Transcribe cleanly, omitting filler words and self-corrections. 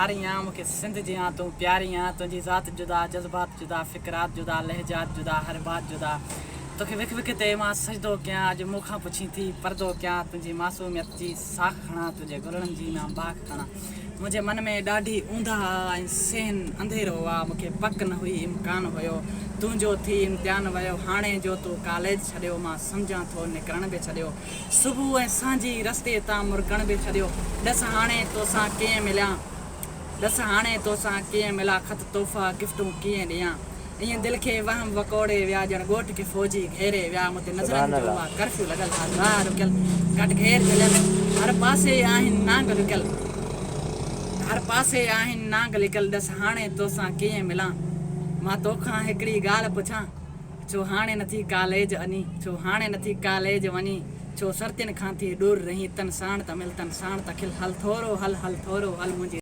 هاري آن، مون کي سنڌ جيان تون پياري آن، تنهنجي ذات جدا، جذبات جدا، فڪرات جدا، لهجات جدا، هر بات جدا. توکي وک وک تي مان سجدو ڪيان، اڄ مون کان پڇين ٿي پردو ڪيان، تنهنجي معصوميت جي ساک کڻان، تنهنجي گلڙن جي مان باک کڻان. منهنجي من ۾ ڏاڍي اونداهه آ ۽ صحن انڌيرو آ، مون کي پڪ نه هئي امڪان هيو، تنهنجو ٿي امتحان ويو، هاڻي جو تو ڪاليج ڇڏيو، مان سمجهان ٿو نڪرڻ به ڇڏيو. صبح ۽ سانجهي رستي تان مرڪڻ به ڇڏيو. ڏس هاڻي توسان ڪيئن مليان. ڏس هاڻي توسان ڪيئن ملان خط تحفا گفٽون ڪيئن ڏيان. ائين دل کي وهم وڪوڙي ويا ڄڻ ڳوٺ کي فوجي گهيري ويا مون تي نظرن جو آ ڪرفيو لڳل هر راهه رڪيل گهٽ گهير جليل هر پاسي آهن نانگ لڪيل هر پاسي آهن نانگ لڪل ڏس هاڻي توسان ڪيئن ملان مان توکان هڪڙي ڳالهه پڇان. ڇو هاڻي نٿي ڪاليج اني ڇو هاڻي نٿي ڪاليج وڃي ڇو سرتين کان ٿي ڏور رهين تن ساڻ ته مل تن ساڻ ته کل هل ٿورو هل هل ٿورو هل منهنجي.